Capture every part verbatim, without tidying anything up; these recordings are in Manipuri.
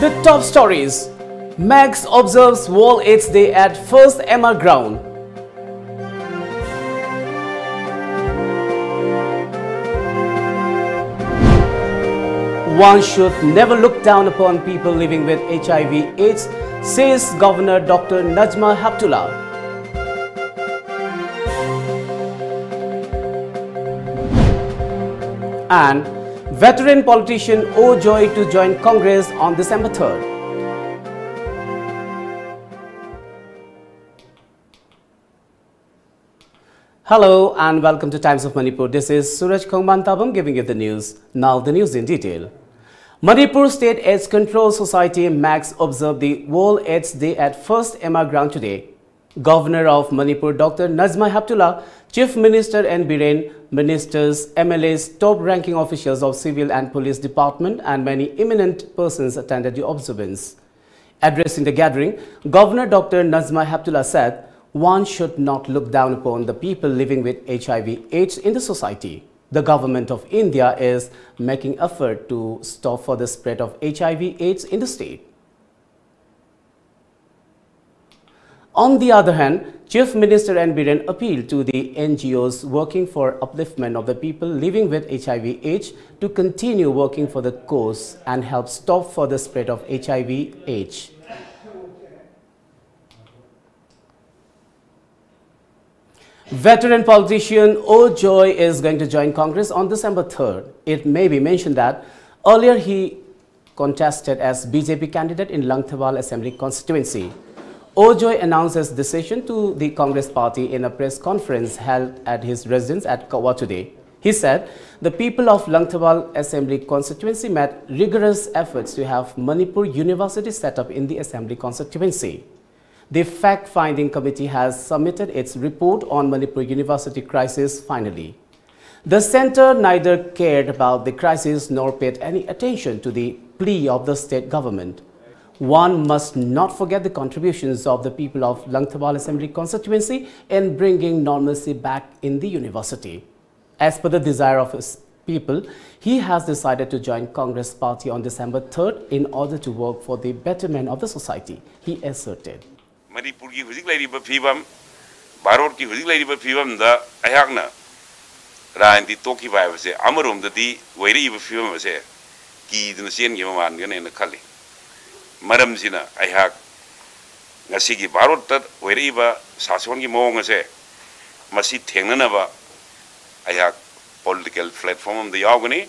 The top stories. Max observes World AIDS Day at First M R Ground. One should never look down upon people living with H I V AIDS, says Governor Doctor Najma Heptulla. And veteran politician O Joy to join Congress on December third. Hello and welcome to Times of Manipur. This is Suraj Khongman Tabam giving you the news. Now the news in detail. Manipur State AIDS Control Society, MACS, observed the World AIDS Day at First M R Ground today. Governor of Manipur Doctor Najma Heptulla, Chief Minister N Biren, ministers, M L As, top-ranking officials of civil and police department and many eminent persons attended the observance. Addressing the gathering, Governor Doctor Najma Heptulla said, "One should not look down upon the people living with H I V AIDS in the society. The government of India is making effort to stop for the spread of H I V AIDS in the state." On the other hand, Chief Minister N Biren appealed to the N G Os working for upliftment of the people living with H I V AIDS to continue working for the cause and help stop for the spread of H I V AIDS. Veteran politician O Joy is going to join Congress on December third. It may be mentioned that earlier he contested as B J P candidate in Langthawal Assembly constituency. O Joy announced his decision to the Congress party in a press conference held at his residence at Kawa today. He said the people of Langthawal Assembly constituency made rigorous efforts to have Manipur University set up in the Assembly constituency. The fact-finding committee has submitted its report on Manipur University crisis finally. The center neither cared about the crisis nor paid any attention to the plea of the state government. One must not forget the contributions of the people of Langthawal Assembly constituency in bringing normalcy back in the university. As per the desire of s-, people, he has decided to join Congress party on December third in order to work for the betterment of the society, he asserted. ꯃꯅꯤꯄꯨꯔꯒꯤ ꯍꯧꯖꯤꯛ ꯂꯩꯔꯤꯕ ꯐꯤꯕꯝ, ꯚꯥꯔꯠꯀꯤ ꯍꯧꯖꯤꯛ ꯂꯩꯔꯤꯕ ꯐꯤꯕꯝꯗ ꯑꯩꯍꯥꯛꯅ ꯔꯥꯖꯅꯤꯇꯤ ꯇꯣꯛꯈꯤꯕ ꯍꯥꯏꯕꯁꯦ ꯑꯃꯔꯣꯝꯗꯗꯤ ꯑꯣꯏꯔꯛꯏꯕ ꯐꯤꯕꯝ ꯑꯁꯦ ꯀꯤꯗꯅ ꯆꯦꯟꯈꯤꯕ ꯃꯥꯟꯒꯅꯦꯅ ꯈꯜꯂꯤ꯫ ꯃꯔꯝꯁꯤꯅ ꯑꯩꯍꯥꯛ ꯉꯁꯤꯒꯤ ꯚꯥꯔꯠꯇ ꯑꯣꯏꯔꯛꯏꯕ ꯁꯥꯁꯣꯟꯒꯤ ꯃꯑꯣꯡ ꯑꯁꯦ ꯃꯁꯤ ꯊꯦꯡꯅꯅꯕ ꯑꯩꯍꯥꯛ ꯄꯣꯂꯤꯇꯤꯀꯦꯜ ꯄ꯭ꯂꯦꯠꯐꯣꯝ ꯑꯃꯗ ꯌꯥꯎꯒꯅꯤ꯫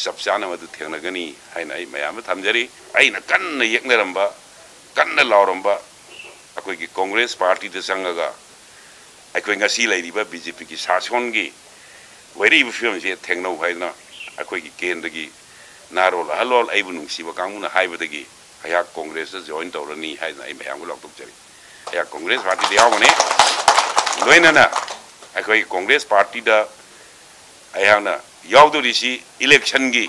ꯆꯞ ꯆꯥꯅ ꯃꯗꯨ ꯊꯦꯡꯅꯒꯅꯤ ꯍꯥꯏꯅ ꯑꯩ ꯃꯌꯥꯝꯗ ꯊꯝꯖꯔꯤ꯫ ꯑꯩꯅ ꯀꯟꯅ ꯌꯦꯛꯅꯔꯝꯕ, ꯀꯟꯅ ꯂꯥꯎꯔꯝꯕ ꯑꯩꯈꯣꯏꯒꯤ ꯀꯣꯡꯒ꯭ꯔꯦꯁ ꯄꯥꯔꯇꯤꯗ ꯆꯪꯉꯒ ꯑꯩꯈꯣꯏ ꯉꯁꯤ ꯂꯩꯔꯤꯕ ꯕꯤ ꯖꯦ ꯄꯤꯒꯤ ꯁꯥꯁꯣꯟꯒꯤ ꯑꯣꯏꯔꯛꯏꯕ ꯐꯤꯕꯝꯁꯦ ꯊꯦꯡꯅꯧ ꯍꯥꯏꯗꯅ ꯑꯩꯈꯣꯏꯒꯤ ꯀꯦꯟꯗ꯭ꯔꯒꯤ ꯅꯍꯥꯔꯣꯜ ꯑꯍꯜꯂꯣꯜ ꯑꯩꯕꯨ ꯅꯨꯡꯁꯤꯕ ꯀꯥꯡꯕꯨꯅ ꯍꯥꯏꯕꯗꯒꯤ ꯑꯩꯍꯥꯛ ꯀꯣꯡꯒ꯭ꯔꯦꯁꯇ ꯖꯣꯏꯟ ꯇꯧꯔꯅꯤ ꯍꯥꯏꯗꯅ ꯑꯩ ꯃꯌꯥꯝꯒ ꯂꯥꯎꯊꯣꯛꯆꯔꯤ꯫ ꯑꯩꯍꯥꯛ ꯀꯣꯡꯒ꯭ꯔꯦꯁ ꯄꯥꯔꯇꯤꯗ ꯌꯥꯎꯒꯅꯤ꯫ ꯂꯣꯏꯅꯅ ꯑꯩꯈꯣꯏ ꯀꯣꯡꯒ꯭ꯔꯦꯁ ꯄꯥꯔꯇꯤꯗ ꯑꯩꯍꯥꯛꯅ ꯌꯥꯎꯗꯣꯔꯤꯁꯤ ꯏꯂꯦꯛꯁꯟꯒꯤ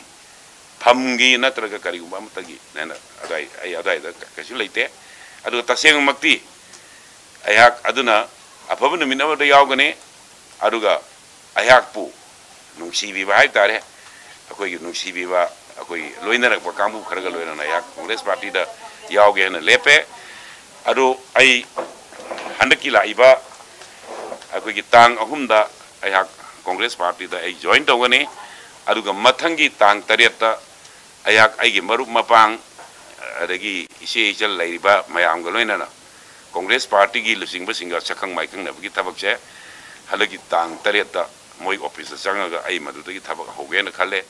ꯐꯝꯒꯤ ꯅꯠꯇ꯭ꯔꯒ ꯀꯔꯤꯒꯨꯝꯕ ꯑꯃꯠꯇꯒꯤ ꯅꯦꯅ ꯑꯗꯥꯏ-, ꯑꯩ ꯑꯗꯥꯏꯗ ꯀꯩꯁꯨ ꯂꯩꯇꯦ꯫ ꯑꯗꯨꯒ ꯇꯁꯦꯡꯃꯛꯇꯤ ꯑꯩꯍꯥꯛ ꯑꯗꯨꯅ ꯑꯐꯕ ꯅꯨꯃꯤꯠ ꯑꯃꯗ ꯌꯥꯎꯒꯅꯤ꯫ ꯑꯗꯨꯒ ꯑꯩꯍꯥꯛꯄꯨ ꯅꯨꯡꯁꯤꯕꯤꯕ ꯍꯥꯏꯕ ꯇꯥꯔꯦ, ꯑꯩꯈꯣꯏꯒꯤ ꯅꯨꯡꯁꯤꯕꯤꯕ, ꯑꯩꯈꯣꯏꯒꯤ ꯂꯣꯏꯅꯔꯛꯄ ꯀꯥꯡꯕꯨ ꯈꯔꯒ ꯂꯣꯏꯅꯅ ꯑꯩꯍꯥꯛ ꯀꯣꯡꯒ꯭ꯔꯦꯁ ꯄꯥꯔꯇꯤꯗ ꯌꯥꯎꯒꯦ ꯍꯥꯏꯅ ꯂꯦꯞꯄꯦ꯫ ꯑꯗꯨ ꯑꯩ ꯍꯟꯗꯛꯀꯤ ꯂꯥꯛꯏꯕ ꯑꯩꯈꯣꯏꯒꯤ ꯇꯥꯡ ꯑꯍꯨꯝꯗ ꯑꯩꯍꯥꯛ ꯀꯣꯡꯒ꯭ꯔꯦꯁ ꯄꯥꯔꯇꯤꯗ ꯑꯩ ꯖꯣꯏꯟ ꯇꯧꯒꯅꯤ꯫ ꯑꯗꯨꯒ ꯃꯊꯪꯒꯤ ꯇꯥꯡ ꯇꯔꯦꯠꯇ ꯑꯩꯍꯥꯛ ꯑꯩꯒꯤ ꯃꯔꯨꯞ ꯃꯄꯥꯡ, ꯑꯗꯒꯤ ꯏꯆꯦ ꯏꯆꯜ ꯂꯩꯔꯤꯕ ꯃꯌꯥꯝꯒ ꯂꯣꯏꯅꯅ ꯀꯣꯡꯒ꯭ꯔꯦꯁ ꯄꯥꯔꯇꯤꯒꯤ ꯂꯨꯆꯤꯡꯕꯁꯤꯡꯒ ꯁꯛꯈꯪ ꯃꯥꯏꯈꯪꯅꯕꯒꯤ ꯊꯕꯛꯁꯦ ꯍꯟꯗꯛꯀꯤ ꯇꯥꯡ ꯇꯔꯦꯠꯇ ꯃꯣꯏ ꯑꯣꯐꯤꯁꯇ ꯆꯪꯉꯒ ꯑꯩ ꯃꯗꯨꯗꯒꯤ ꯊꯕꯛ ꯍꯧꯒꯦꯅ ꯈꯜꯂꯦ꯫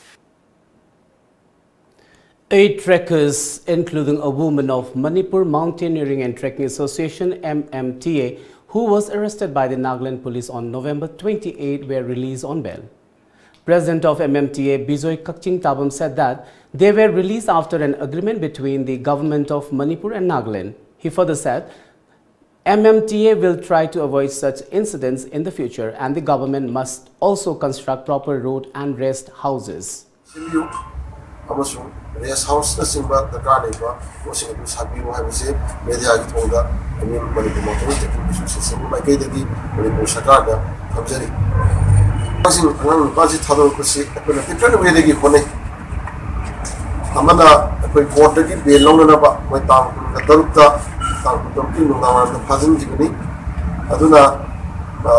Eight trekkers, including a woman of Manipur Mountaineering and Trekking Association, M M T A, who was arrested by the Nagaland police on November twenty-eight, were released on bail. President of M M T A, Bijoy Kakching Tabam, said that they were released after an agreement between the government of Manipur and Nagaland. He further said, M M T A will try to avoid such incidents in the future, and the government must also construct proper road and rest houses. ꯁꯦꯝꯕꯤꯌꯨ ꯑꯃꯁꯨꯡ ꯔꯦꯁ ꯍꯥꯎꯁꯅꯆꯤꯡꯕ ꯗꯔꯀꯥꯔ ꯂꯩꯕ ꯄꯣꯠꯁꯤꯡ ꯑꯗꯨ ꯁꯥꯕꯤꯌꯨ ꯍꯥꯏꯕꯁꯤ ꯃꯦꯗꯤꯌꯥꯒꯤ ꯊꯣꯡꯗ ꯑꯩ ꯃꯅꯤꯄꯨꯔ ꯃꯣꯇꯣꯔ ꯇ꯭ꯔꯦꯐꯤꯛ ꯑꯦꯁꯣꯁꯤꯌꯦꯁꯟꯒꯤ ꯃꯥꯏꯀꯩꯗꯒꯤ ꯃꯅꯤꯄꯨꯔ ꯁꯔꯀꯥꯔꯗ ꯊꯝꯖꯔꯤ꯫ ꯑꯉꯥꯡꯁꯤꯡ, ꯑꯉꯥꯡ ꯅꯨꯄꯥꯁꯤ ꯊꯥꯗꯣꯔꯛꯄꯁꯤ ꯑꯩꯈꯣꯏꯅ different way ꯗꯒꯤ ꯍꯣꯠꯅꯩ꯫ ꯑꯃꯅ ꯑꯩꯈꯣꯏ ꯀꯣꯔꯠꯇꯒꯤ ꯕꯦꯜ ꯂꯧꯅꯅꯕ ꯃꯣꯏ ꯇꯥꯡ ꯀꯨꯟꯒ ꯇꯔꯨꯛꯇ, ꯇꯥꯡ ꯀꯨꯟꯇꯔꯨꯛꯀꯤ ꯅꯨꯡꯗꯥꯡ ꯋꯥꯏꯔꯝꯗ ꯐꯥꯖꯤꯟꯈꯤꯕꯅꯤ꯫ ꯑꯗꯨꯅ, ꯑ,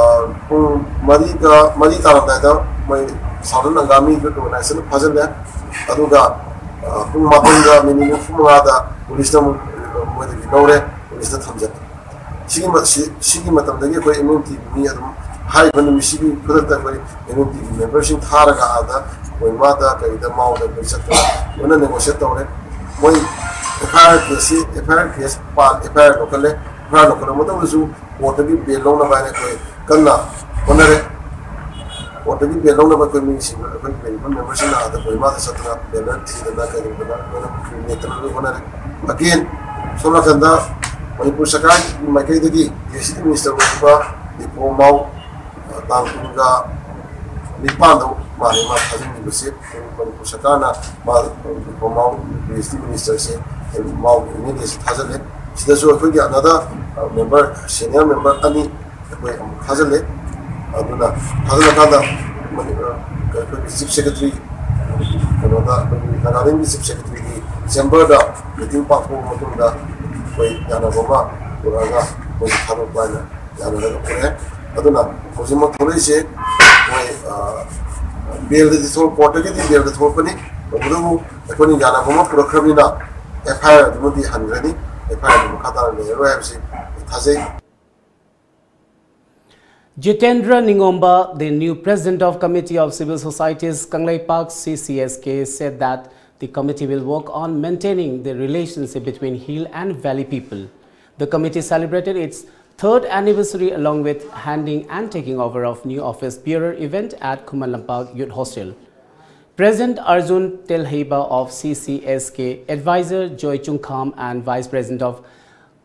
ꯄꯨꯡ ꯃꯔꯤꯒ, ꯃꯔꯤ ꯇꯥꯔꯝꯗꯥꯏꯗ ꯃꯣꯏ ꯁꯥꯎꯗꯔꯟ ꯑꯪꯒꯥꯃꯤ ꯌꯨꯠ ꯑꯣꯔꯒꯅꯥꯏꯖꯦꯁꯟ ꯐꯥꯖꯤꯜꯂꯦ꯫ ꯑꯗꯨꯒ, ꯑ, ꯄꯨꯡ ꯃꯥꯄꯟꯒ ꯃꯤꯅꯤꯠ ꯅꯤꯐꯨ ꯃꯉꯥꯗ ꯄꯨꯂꯤꯁꯅ ꯑꯃꯨꯛ ꯃꯣꯏꯗꯒꯤ ꯂꯧꯔꯦ, ꯄꯨꯂꯤꯁꯇ ꯊꯝꯖꯜꯂꯦ꯫ ꯁꯤꯒꯤ ꯃ-, ꯁꯤ-, ꯁꯤꯒꯤ ꯃꯇꯝꯗꯒꯤ ꯑꯩꯈꯣꯏ ꯑꯦꯝ ꯑꯦꯝ ꯇꯤꯒꯤ ꯃꯤ ꯑꯗꯨꯝ, ꯍꯥꯏꯔꯤꯕ ꯅꯨꯃꯤꯠꯁꯤꯒꯤ ꯈꯨꯗꯛꯇ ꯑꯩꯈꯣꯏ ꯑꯦꯝ ꯑꯦꯝ ꯇꯤꯒꯤ ꯃꯦꯝꯕꯔꯁꯤꯡ ꯊꯥꯔꯒ ꯑꯥꯗ ꯀꯣꯍꯤꯃꯥꯗ ꯀꯩꯗ ꯃꯥꯎꯗ ꯑꯩꯈꯣꯏ ꯆꯠꯇꯅ ꯂꯣꯏꯅ ꯅꯦꯒꯣꯁꯤꯌꯦꯠ ꯇꯧꯔꯦ꯫ ꯃꯣꯏ ꯑꯦꯐ ꯑꯥꯏ ꯑꯥꯔ ꯀꯦꯁꯁꯤ, ꯑꯦꯐ ꯑꯥꯏ ꯑꯥꯔ ꯀꯦꯁ ꯄꯥꯜ-, ꯑꯦꯐ ꯑꯥꯏ ꯑꯥꯔ ꯂꯧꯈꯠꯂꯦ꯫ ꯑꯦꯐ ꯑꯥꯏ ꯑꯥꯔ ꯂꯧꯈꯠꯂꯕ ꯃꯇꯨꯡꯗꯁꯨ ꯀꯣꯔꯠꯇꯒꯤ ꯕꯦꯜ ꯂꯧꯅꯕ ꯍꯥꯏꯅ ꯑꯩꯈꯣꯏ ꯀꯟꯅ ꯍꯣꯠꯅꯔꯦ꯫ ꯀꯣꯔꯠꯇꯒꯤ ꯕꯦꯜ ꯂꯧꯅꯕ ꯑꯩꯈꯣꯏ ꯃꯤꯁꯤꯡ, ꯑꯩꯈꯣꯏ ꯂꯩꯔꯤꯕ ꯃꯦꯝꯕꯔꯁꯤꯡꯅ ꯑꯥꯗ ꯀꯣꯍꯤꯃꯥꯗ ꯆꯠꯇꯅ ꯕꯦꯅꯔ ꯊꯤꯗꯅ ꯀꯩꯗꯧꯗꯅ ꯂꯣꯏꯅ ꯅꯦꯠꯇꯅ ꯂꯣꯏ ꯍꯣꯠꯅꯔꯦ꯫ ꯑꯒꯦꯟ, ꯁꯣꯝ ꯅꯥꯀꯟꯗ ꯃꯅꯤꯄꯨꯔ ꯁꯔꯀꯥꯔꯒꯤ ꯃꯥꯏꯀꯩꯗꯒꯤ ꯄꯤ ꯑꯩꯆ ꯗꯤ ꯃꯤꯅꯤꯁꯇꯔ ꯑꯣꯏꯔꯤꯕ ꯗꯤꯄꯣ ꯃꯥꯎ, ꯑ, ꯇꯥꯡ ꯀꯨꯟꯒ ꯅꯤꯄꯥꯟꯗ ꯃꯥꯜꯂꯦ ꯃꯥ ꯊꯥꯖꯤꯟꯈꯤꯕꯁꯦ꯫ ꯃꯅꯤꯄꯨꯔ ꯁꯔꯀꯥꯔꯅ ꯃꯥ, ꯗꯤꯄꯣ ꯃꯥꯎ ꯄꯤ ꯑꯩꯆ ꯗꯤ ꯃꯤꯅꯤꯁꯇꯔꯁꯦ ꯃꯥꯎꯒꯤ ꯑꯦꯝ ꯑꯦꯜ ꯑꯦꯁꯦ ꯊꯥꯖꯤꯜꯂꯦ꯫ ꯁꯤꯗꯁꯨ ꯑꯩꯈꯣꯏꯒꯤ another, ꯑ, ꯃꯦꯝꯕꯔ, ꯁꯦꯅꯤꯌꯔ ꯃꯦꯝꯕꯔ ꯑꯅꯤ ꯑꯩꯈꯣꯏ ꯑꯃꯨꯛ ꯊꯥꯖꯤꯜꯂꯦ꯫ ꯑꯗꯨꯅ ꯊꯥꯖꯤꯜꯂꯀꯥꯟꯗ ꯃꯅꯤ-, ꯑ, ꯑꯩꯈꯣꯏꯒꯤ ꯆꯤꯐ ꯁꯦꯀ꯭ꯔꯦꯇꯔꯤ, ꯀꯩꯅꯣꯗ, ꯑꯩꯈꯣꯏꯒꯤ ꯅꯥꯒꯥꯂꯦꯟꯒꯤ ꯆꯤꯐ ꯁꯦꯀ꯭ꯔꯦꯇꯔꯤꯒꯤ ꯆꯦꯝꯕꯔꯗ ꯃꯤꯇꯤꯡ ꯄꯥꯡꯊꯣꯛꯑ ꯃꯇꯨꯡꯗ ꯑꯩꯈꯣꯏ ꯌꯥꯅꯕ ꯑꯃ ꯄꯨꯔꯛꯑꯒ ꯃꯣꯏꯁꯦ ꯊꯥꯗꯣꯛꯄ ꯍꯥꯏꯅ ꯌꯥꯅꯔꯒ ꯄꯨꯔꯛꯑꯦ꯫ ꯑꯗꯨꯅ ꯍꯧꯖꯤꯛꯃꯛ ꯊꯣꯛꯂꯛꯏꯁꯦ ꯃꯣꯏ, ꯑ, ꯕꯦꯜꯗꯗꯤ ꯊꯣꯛ-, ꯀꯣꯔꯠꯇꯒꯤꯗꯤ ꯕꯦꯜꯗ ꯊꯣꯛꯂꯛꯄꯅꯤ꯫ ꯇꯧꯕꯇꯕꯨ ꯑꯩꯈꯣꯏꯅ ꯌꯥꯅꯕ ꯑꯃ ꯄꯨꯔꯛꯈ꯭ꯔꯕꯅꯤꯅ ꯑꯦꯐ ꯑꯥꯏ ꯑꯥꯔ ꯑꯗꯨꯃꯗꯤ ꯍꯟꯈ꯭ꯔꯅꯤ꯫ ꯑꯦꯐ ꯑꯥꯏ ꯑꯥꯔ ꯑꯗꯨ ꯃꯈꯥ ꯇꯥꯅ ꯂꯩꯔꯔꯣꯏ ꯍꯥꯏꯕꯁꯤ ꯑꯩ ꯊꯥꯖꯩ꯫ Jitendra Ningomba, the new president of Committee of Civil Societies, Kangleipak C C S K, said that the committee will work on maintaining the relationship between hill and valley people. The committee celebrated its third anniversary along with handing and taking over of new office bearer event at Khuman Lampak Youth Hostel. President Arjun Telheiba of C C S K, Advisor Joy Chungkham and Vice President of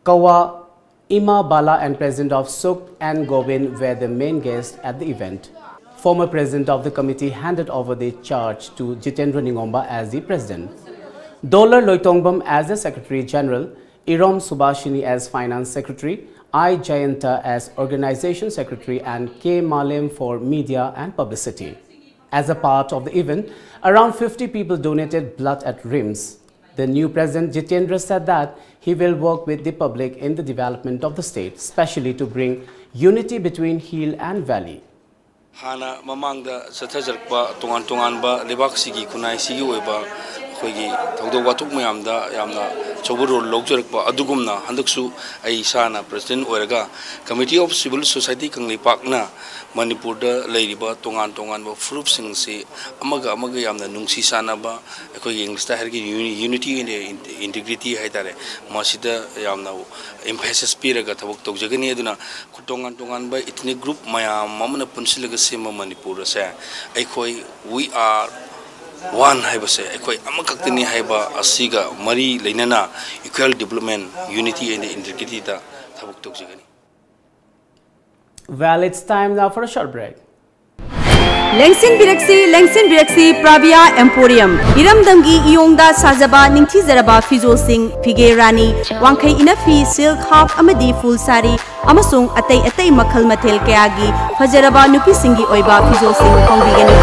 Kawa Ima Bala and President of Suk and Govind were the main guests at the event. Former President of the committee handed over the charge to Jitendra Ningomba as the President. Dollar Loitongbam as the Secretary General, Irom Subhashini as Finance Secretary, I Jayanta as Organization Secretary, and K Malim for Media and Publicity. As a part of the event, around fifty people donated blood at RIMS. The new president Jitendra said that he will work with the public in the development of the state, especially to bring unity between hill and valley. ꯍꯥꯟꯅ ꯃꯃꯥꯡꯗ ꯆꯠꯊꯖꯔꯛꯄ ꯇꯣꯉꯥꯟ ꯇꯣꯉꯥꯟꯕ ꯂꯩꯕꯥꯛꯁꯤꯒꯤ ꯈꯨꯟꯅꯥꯏꯁꯤꯒꯤ ꯑꯣꯏꯕ ꯑꯩꯈꯣꯏꯒꯤ ꯊꯧꯗꯣꯛ ꯋꯥꯊꯣꯛ ꯃꯌꯥꯝꯗ ꯌꯥꯝꯅ ꯑꯆꯧꯕ ꯔꯣꯜ ꯂꯧꯖꯔꯛꯄ ꯑꯗꯨꯒꯨꯝꯅ ꯍꯟꯗꯛꯁꯨ ꯑꯩ ꯏꯁꯥꯅ ꯄ꯭ꯔꯁꯤꯗꯦꯟ ꯑꯣꯏꯔꯒ Committee of Civil Society ꯀꯪꯂꯩꯄꯥꯛꯅ ꯃꯅꯤꯄꯨꯔꯗ ꯂꯩꯔꯤꯕ ꯇꯣꯉꯥꯟ ꯇꯣꯉꯥꯟꯕ ꯐꯨꯔꯨꯞꯁꯤꯡꯁꯤ ꯑꯃꯒ ꯑꯃꯒ ꯌꯥꯝꯅ ꯅꯨꯡꯁꯤ ꯆꯥꯟꯅꯕ, ꯑꯩꯈꯣꯏꯒꯤ ꯏꯪꯂꯤꯁꯇ ꯍꯥꯏꯔꯒ unity and integrity ꯍꯥꯏꯇꯥꯔꯦ, ꯃꯁꯤꯗ ꯌꯥꯝꯅ emphasis ꯄꯤꯔꯒ ꯊꯕꯛ ꯇꯧꯖꯒꯅꯤ꯫ ꯑꯗꯨꯅ ꯇꯣꯉꯥꯟ ꯇꯣꯉꯥꯟꯕ ethnic group ꯃꯌꯥꯝ ꯑꯃꯅ ꯄꯨꯟꯁꯤꯜꯂꯒ ꯁꯦꯝꯕ ꯃꯅꯤꯄꯨꯔ ꯑꯁꯦ ꯑꯩꯈꯣꯏ we are one ꯍꯥꯏꯕꯁꯦ, ꯑꯩꯈꯣꯏ ꯑꯃꯈꯛꯇꯅꯤ ꯍꯥꯏꯕ ꯑꯁꯤꯒ ꯃꯔꯤ ꯂꯩꯅꯅ equal development, unity and integrityꯗ ꯊꯕꯛ ꯇꯧꯖꯒꯅꯤ꯫ Well, it's time now for a short break. ꯂꯦꯡꯁꯤꯟꯕꯤꯔꯛꯁꯤ, ꯂꯦꯡꯁꯤꯟꯕꯤꯔꯛꯁꯤ, Pravia Emporium꯫ ꯏꯔꯝꯗꯝꯒꯤ ꯏꯌꯣꯡꯗ ꯁꯥꯖꯕ ꯅꯤꯡꯊꯤꯖꯔꯕ ꯐꯤꯖꯣꯜꯁꯤꯡ, ꯐꯤꯒꯦ ꯔꯥꯅꯤ, ꯋꯥꯡꯈꯩ ꯏꯅꯐꯤ, silk half ꯑꯃꯗꯤ full ꯁꯥꯔꯤ ꯑꯃꯁꯨꯡ ꯑꯇꯩ ꯑꯇꯩ ꯃꯈꯜ ꯃꯊꯦꯜ ꯀꯌꯥꯒꯤ ꯐꯖꯔꯕ ꯅꯨꯄꯤꯁꯤꯡꯒꯤ ꯑꯣꯏꯕ ꯐꯤꯖꯣꯜꯁꯤꯡ ꯐꯪꯕꯤꯒꯅꯤ꯫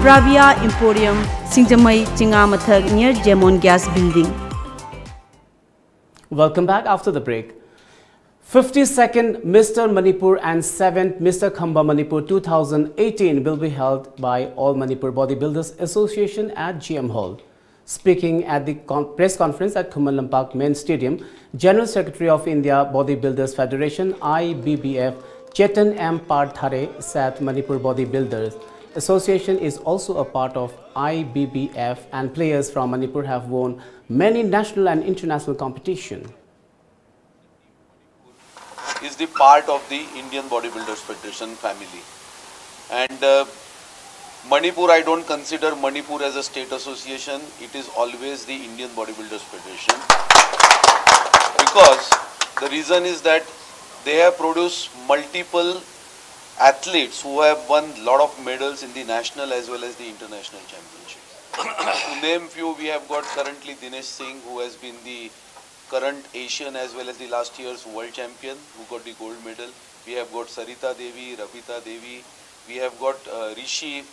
Pravia Emporium, Singjamei, Chinga Mathak, near Jemon Gas Building. Welcome back after the break. fifty-second Mister Manipur and seventh Mister Khamba Manipur two thousand eighteen will be held by All Manipur Bodybuilders Association at G M Hall. Speaking at the con- press conference at Khuman Lampak Main Stadium, General Secretary of India Bodybuilders Federation, I B B F, Chetan M Parthare said Manipur Bodybuilders Association is also a part of I B B F and players from Manipur have won many national and international competition. Is the part of the Indian Bodybuilders Federation family. And uh, Manipur, I don't consider Manipur as a state association. It is always the Indian Bodybuilders Federation. Because the reason is that they have produced multiple athletes who have won lot of medals in the national as well as the international championships. To name few, we have got currently Dinesh Singh, who has been the current Asian as well as the last year's world champion, who got the gold medal. We have got Sarita Devi, Rabita Devi, we have got uh, Rishi,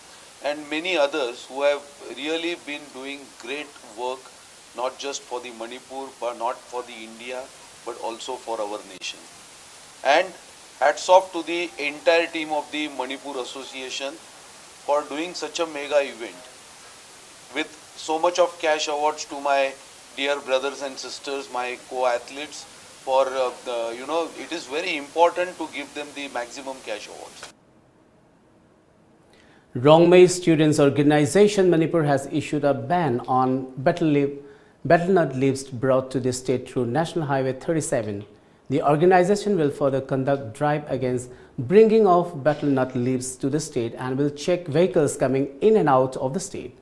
and many others who have really been doing great work, not just for the Manipur, but not for the India, but also for our nation. And hats off to the entire team of the Manipur Association for doing such a mega event with so much of cash awards to my dear brothers and sisters, my co-athletes, for uh, the, you know, it is very important to give them the maximum cash awards. Rongmei Students Organization Manipur has issued a ban on betel, leaf, betel nut leaves brought to the state through National Highway thirty-seven. The organization will further conduct drive against bringing of betel nut leaves to the state and will check vehicles coming in and out of the state.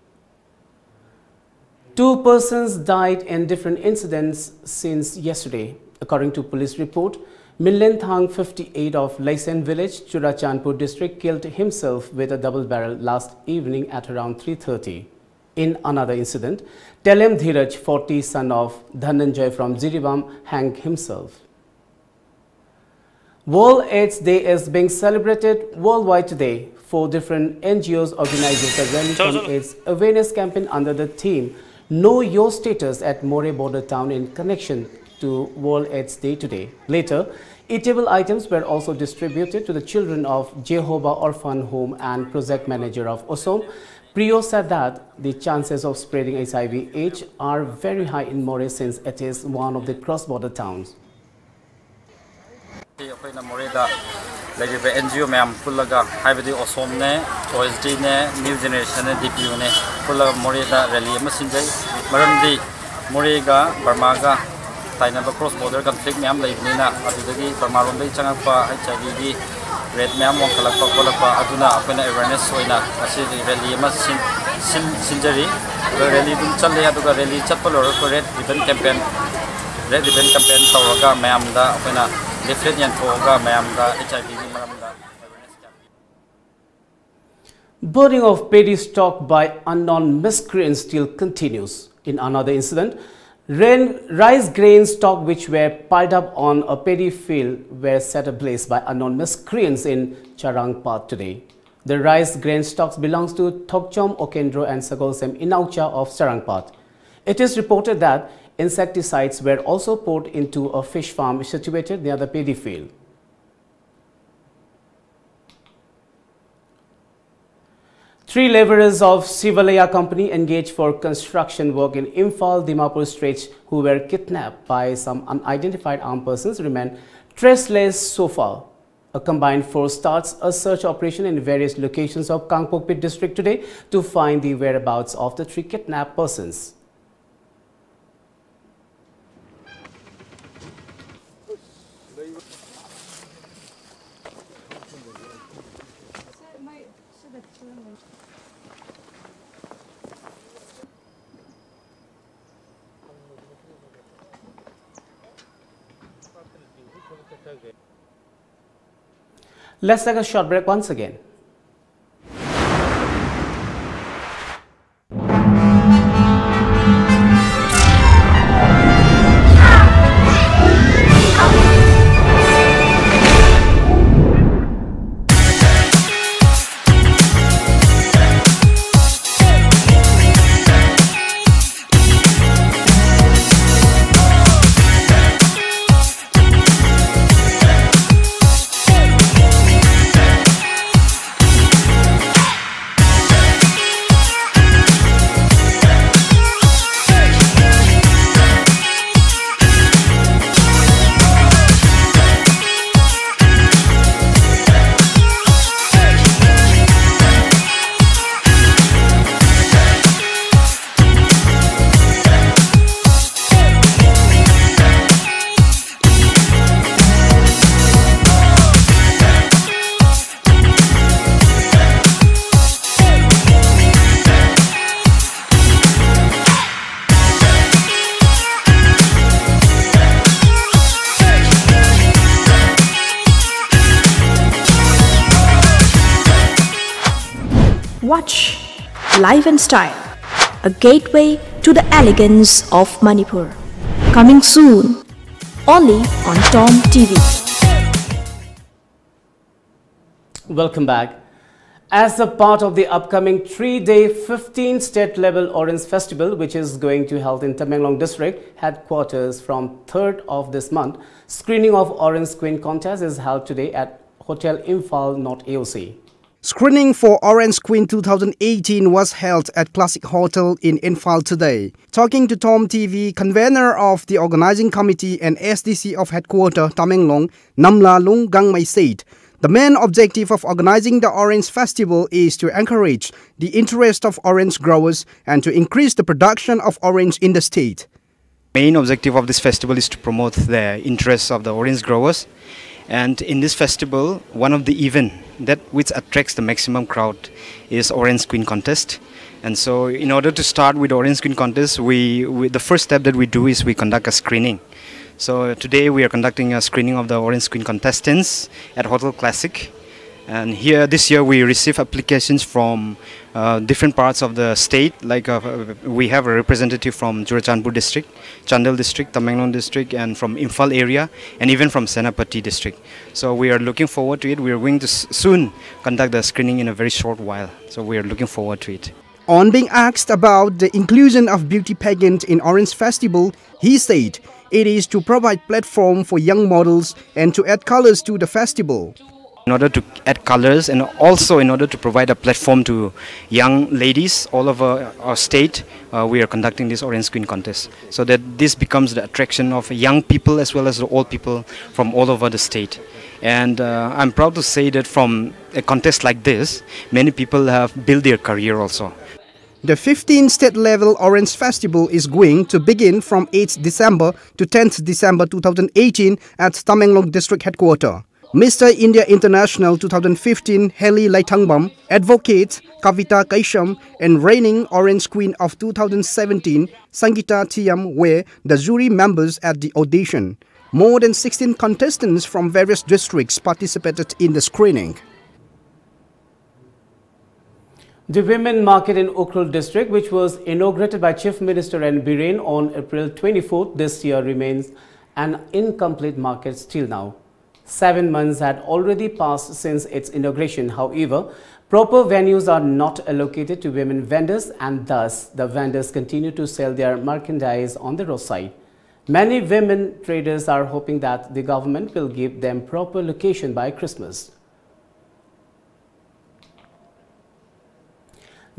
Two persons died in different incidents since yesterday. According to police report, Minlen Thang, fifty-eight, of Leisen village, Churachandpur district, killed himself with a double barrel last evening at around three thirty. In another incident, Telem Dhiraj, forty, son of Dhananjay from Jiribam, hanged himself. World AIDS Day is being celebrated worldwide today. Four different N G Os organized a rally from AIDS awareness campaign under the theme Know Your Status at Moreh border town in connection to World AIDS Day today. Later, eatable items were also distributed to the children of Jehovah Orphan Home and project manager of Osom. Priyo said that the chances of spreading H I V AIDS are very high in Moreh since it is one of the cross-border towns. ꯑꯩꯈꯣꯏꯅ ꯃꯣꯔꯦꯗ ꯂꯩꯔꯤꯕ ꯑꯦꯟ ꯖꯤ ꯑꯣ ꯃꯌꯥꯝ ꯄꯨꯜꯂꯒ, ꯍꯥꯏꯕꯗꯤ ꯑꯣꯁꯣꯝꯅꯦ, ꯑꯣ ꯑꯦꯁ ꯗꯤꯅꯦ, ꯅ꯭ꯌꯨ ꯖꯦꯅꯦꯔꯦꯁꯟꯅꯦ, ꯗꯤ ꯄꯤ ꯌꯨꯅꯦ, ꯄꯨꯜꯂꯒ ꯃꯣꯔꯦꯗ ꯔꯦꯂꯤ ꯑꯃ ꯁꯤꯟꯖꯩ꯫ ꯃꯔꯝꯗꯤ ꯃꯣꯔꯦꯒ ꯕꯔꯃꯥꯒ ꯇꯥꯏꯅꯕ ꯀ꯭ꯔꯣꯁ ꯕꯣꯔꯗꯔ ꯀꯟꯐ꯭ꯂꯤꯛ ꯃꯌꯥꯝ ꯂꯩꯕꯅꯤꯅ, ꯑꯗꯨꯗꯒꯤ ꯕꯔꯃꯥꯔꯣꯝꯗꯒꯤ ꯆꯪꯉꯛꯄ ꯑꯩꯆ ꯑꯥꯏ ꯚꯤꯒꯤ ꯔꯦꯠ ꯃꯌꯥꯝ ꯋꯥꯡꯈꯠꯂꯛꯄ ꯈꯣꯠꯂꯛꯄ ꯑꯗꯨꯅ ꯑꯩꯈꯣꯏꯅ ꯑꯦꯋꯦꯔꯅꯦꯁ ꯑꯣꯏꯅ ꯉꯁꯤꯗꯤ ꯔꯦꯂꯤ ꯑꯃ ꯁꯤꯟ ꯁꯤꯟ ꯁꯤꯟꯖꯔꯤ꯫ ꯑꯗꯣ ꯔꯦꯂꯤ ꯑꯗꯨꯝ ꯆꯠꯂꯦ, ꯑꯗꯨꯒ ꯔꯦꯂꯤ ꯆꯠꯄ ꯂꯣꯏꯔꯒ ꯑꯩꯈꯣꯏ red ribbon campaign red ribbon campaign ꯇꯧꯔꯒ ꯃꯌꯥꯝꯗ ꯑꯩꯈꯣꯏꯅ ꯂꯤꯐꯂꯦꯠ ꯌꯦꯟꯊꯣꯛꯑꯒ ꯃꯌꯥꯝꯗ ꯑꯩꯆ ꯑꯥꯏ ꯚꯤꯒꯤ ꯃꯔꯝꯗ awareness campaign. Burning of paddy stock by unknown miscreants still continues. In another incident, rain, rice grain stock which were piled up on a paddy field were set ablaze by unknown miscreants in Charangpat today. The rice grain stocks belongs to Thokchom Okendro and Sagolsem Inaucha of Charangpat. It is reported that insecticides were also poured into a fish farm situated near the paddy field. Three laborers of Sivalaya company engaged for construction work in Imphal Dimapur Strait, who were kidnapped by some unidentified armed persons, remain traceless so far. A combined force starts a search operation in various locations of Kangpokpi district today to find the whereabouts of the three kidnapped persons. Let's take a short break once again. life and style, a gateway to the elegance of Manipur. Coming soon, only on Tom T V. Welcome back. As a part of the upcoming three-day fifteen state-level Orange Festival, which is going to held in Tamenglong district headquarters from third of this month, screening of Orange Queen contest is held today at Hotel Imphal North A O C. Screening for Orange Queen two thousand eighteen was held at Classic Hotel in Imphal today. Talking to Tom T V, convener of the organizing committee and S D C of headquarter Tamenglong, Namlalung Gangmei said, the main objective of organizing the Orange Festival is to encourage the interest of orange growers and to increase the production of orange in the state. Main objective of this festival is to promote the interests of the orange growers. And in this festival, one of the event that which attracts the maximum crowd is Orange Queen Contest. And so, in order to start with Orange Queen Contest, we, we the first step that we do is we conduct a screening. So today we are conducting a screening of the Orange Queen contestants at Hotel Classic. And here, this year, we receive applications from uh, different parts of the state. Like uh, we have a representative from Churachandpur district, Chandel district, Tamenglong district, and from Imphal area, and even from Senapati district. So we are looking forward to it. We are going to s- soon conduct the screening in a very short while. So we are looking forward to it. On being asked about the inclusion of beauty pageant in Orange Festival, he said it is to provide platform for young models and to add colors to the festival. In order to add colors and also in order to provide a platform to young ladies all over our state, uh, we are conducting this Orange Queen contest so that this becomes the attraction of young people as well as the old people from all over the state. And uh, I'm proud to say that from a contest like this, many people have built their career also. The fifteenth state level Orange Festival is going to begin from eighth December to tenth December two thousand eighteen at Tamenglong District Headquarter. Mister India International two thousand fifteen Haley Leithangbam, advocate Kavita Keisham, and reigning Orange Queen of two thousand seventeen Sangeeta Thiam were the jury members at the audition. More than sixteen contestants from various districts participated in the screening. The women market in Ukhrul district, which was inaugurated by Chief Minister N Biren on April twenty-fourth this year, remains an incomplete market till now. Seven months had already passed since its inauguration. However, proper venues are not allocated to women vendors, and thus the vendors continue to sell their merchandise on the roadside. Many women traders are hoping that the government will give them proper location by Christmas.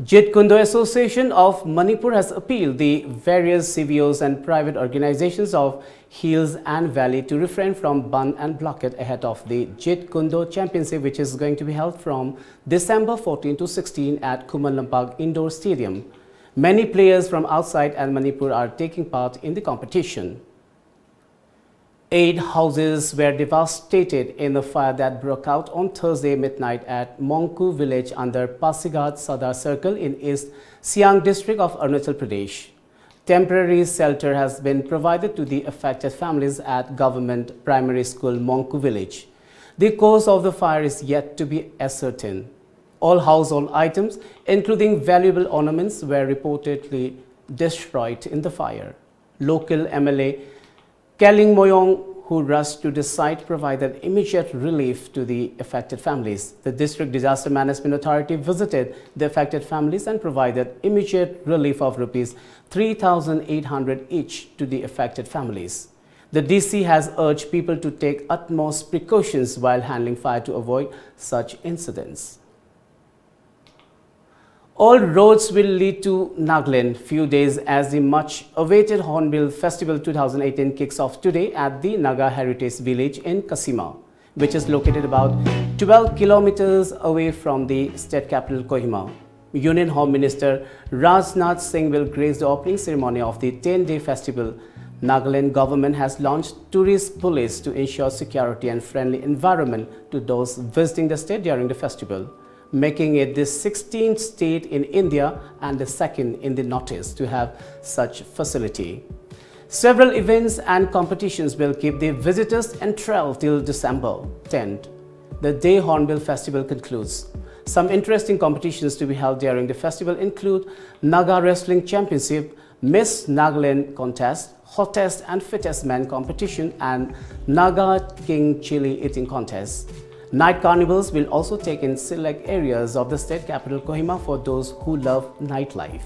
Jeet Kune Do Association of Manipur has appealed the various C V Os and private organizations of Hills and Valley to refrain from bandh and blockade ahead of the Jeet Kune Do Championship, which is going to be held from December fourteen to sixteen at Khuman Lampak Indoor Stadium. Many players from outside and Manipur are taking part in the competition. Eight houses were devastated in the fire that broke out on Thursday midnight at Mongku village under Pasighat Sadar Circle in East Siang district of Arunachal Pradesh. Temporary shelter has been provided to the affected families at Government Primary School Mongku village. The cause of the fire is yet to be ascertained. All household items, including valuable ornaments, were reportedly destroyed in the fire. Local M L A Kaling Moyong, who rushed to the site, provided immediate relief to the affected families. The District Disaster Management Authority visited the affected families and provided immediate relief of rupees three thousand eight hundred each to the affected families. The D C has urged people to take utmost precautions while handling fire to avoid such incidents. All roads will lead to Nagaland, few days as the much awaited Hornbill Festival two thousand eighteen kicks off today at the Naga Heritage Village in Kasima, which is located about twelve kilometers away from the state capital Kohima. Union Home Minister Rajnath Singh will grace the opening ceremony of the ten-day festival. Nagaland government has launched tourist police to ensure security and friendly environment to those visiting the state during the festival, making it the sixteenth state in India and the second in the Northeast to have such facility. Several events and competitions will keep the visitors enthralled till December tenth. The day Hornbill Festival concludes. Some interesting competitions to be held during the festival include Naga Wrestling Championship, Miss Nagaland Contest, Hottest and Fittest Man Competition, and Naga King Chili Eating Contest. Night carnivals will also take in select areas of the state capital Kohima for those who love nightlife.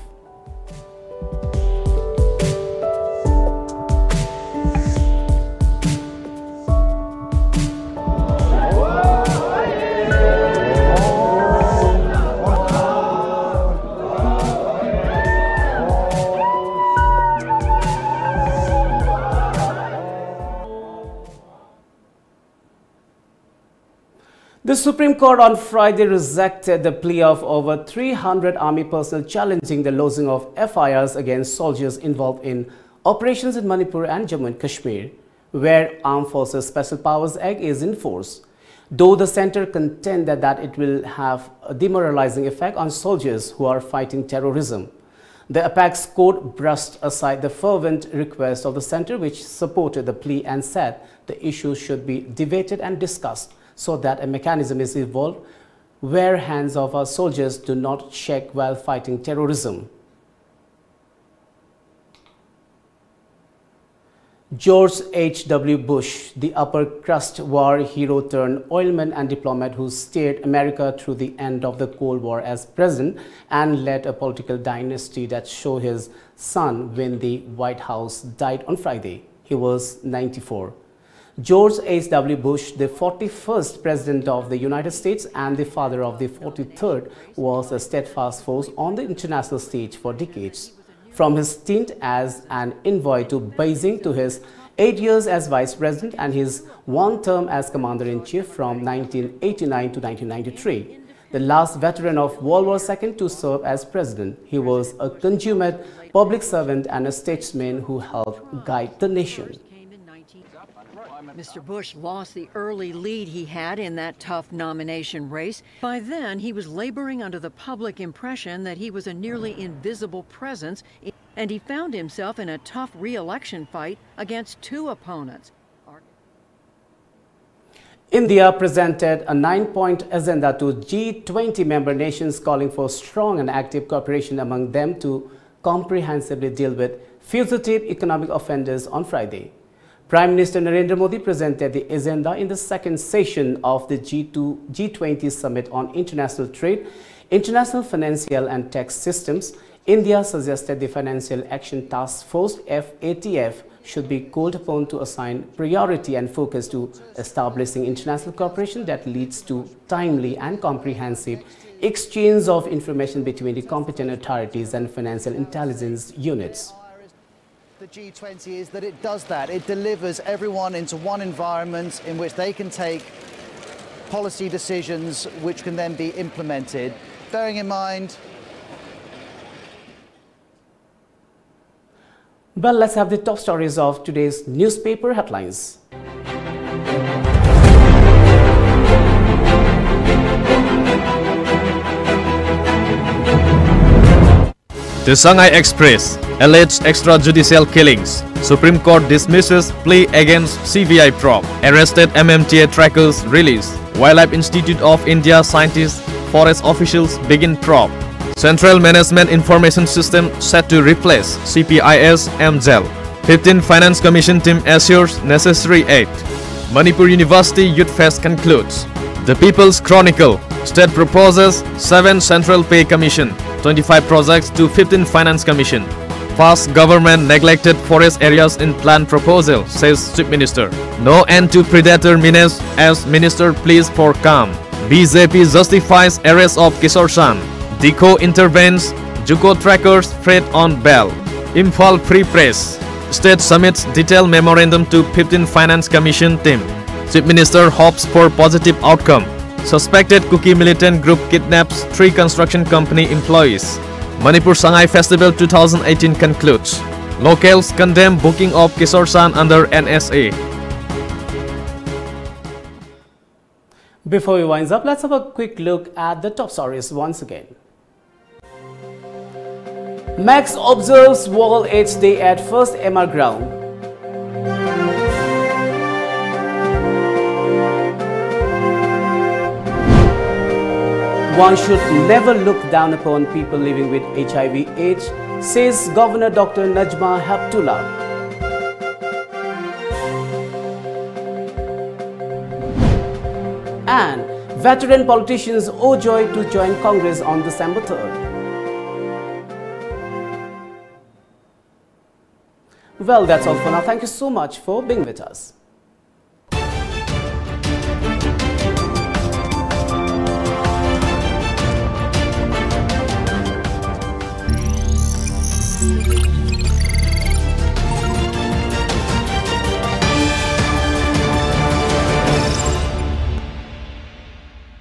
The Supreme Court on Friday rejected the plea of over three hundred army personnel challenging the lodging of F I Rs against soldiers involved in operations in Manipur and Jammu and Kashmir, where Armed Forces Special Powers Act is in force. Though the center contended that it will have a demoralizing effect on soldiers who are fighting terrorism, the apex court brushed aside the fervent request of the center, which supported the plea and said the issue should be debated and discussed so that a mechanism is evolved where hands of our soldiers do not shake while fighting terrorism. George H W Bush, the upper crust war hero turned oilman and diplomat who steered America through the end of the Cold War as president and led a political dynasty that saw his son win the White House, died on Friday. He was ninety-four. George H W Bush, the forty-first President of the United States and the father of the forty-third, was a steadfast force on the international stage for decades. From his stint as an envoy to Beijing to his eight years as vice president and his one term as commander in chief from nineteen eighty-nine to nineteen ninety-three, the last veteran of World War two to serve as president, he was a consummate public servant and a statesman who helped guide the nation. Mr. Bush lost the early lead he had in that tough nomination race. By then, he was laboring under the public impression that he was a nearly invisible presence, and he found himself in a tough re-election fight against two opponents. India presented a nine-point agenda to G twenty member nations calling for strong and active cooperation among them to comprehensively deal with fugitive economic offenders on Friday. Prime Minister Narendra Modi presented the agenda in the second session of the G two, G twenty Summit on International Trade, International Financial and Tax Systems. India suggested the Financial Action Task Force, F A T F, should be called upon to assign priority and focus to establishing international cooperation that leads to timely and comprehensive exchange of information between the competent authorities and financial intelligence units. The G twenty is that it does that. It delivers everyone into one environment in which they can take policy decisions which can then be implemented. Bearing in mind Well, let's have the top stories of today's newspaper headlines. The Sangai Express, alleged extrajudicial killings. Supreme Court dismisses plea against C B I probe. Arrested M M T A trackers released. Wildlife Institute of India scientists, forest officials begin probe. Central Management Information System set to replace C P I S M gel. Fifteenth Finance Commission team assures necessary aid. Manipur University Youth Fest concludes. The People's Chronicle, state proposes seven Central Pay Commission, twenty-five projects to fifteenth Finance Commission. Past government neglected forest areas in plan proposal, says Chief Minister. No end to predator menace as Minister pleads for calm. B J P justifies arrest of Kishore Shan. Dikho intervenes, JUCO trackers freed on bail. Imphal Free Press. State submits detailed memorandum to fifteenth Finance Commission team. Chief Minister hopes for positive outcome. Suspected Kuki militant group kidnaps three construction company employees. Manipur Sangai Festival two thousand eighteen concludes. Locals condemn booking of Kishore Shan under N S A. Before we wind up, let's have a quick look at the top stories once again. Max observes World AIDS Day at First M R Ground. One should never look down upon people living with H I V AIDS, says Governor Doctor Najma Heptulla. And veteran politicians owe joy to join Congress on December third. Well, that's all for now. Thank you so much for being with us.